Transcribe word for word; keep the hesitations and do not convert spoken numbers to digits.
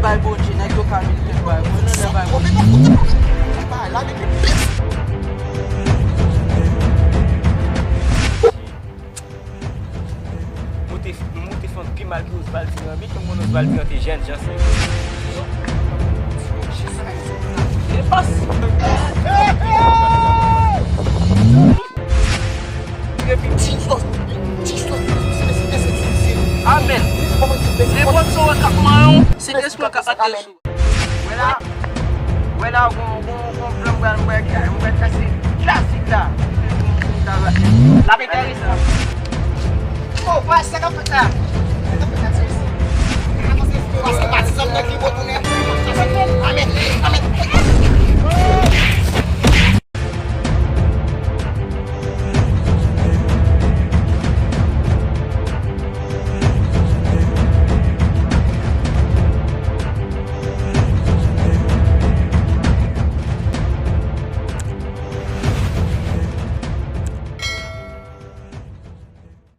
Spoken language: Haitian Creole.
Bay Bondye, nèg yo ka vin kèk bagay. Mwen nan lè bay Bondye. Mwen te, mwen te fè anpil mal ki Osvaldi an, men kòm mwen Osvaldi an te jèn, jan se. Depanse. Epi ti sòs, ti sòs, se, se, se, se, se. Amèn. Nenpòt sa w wè k ap manyen w, Sentespri an ka antre sou ou. Wè la, wè la, gon, gon, gon plan m pral, m pral, m pral kase klasik la. L ap enteresan. Oh, wè sa k ap fèt la. Sa k ap fèt la, ti mesye.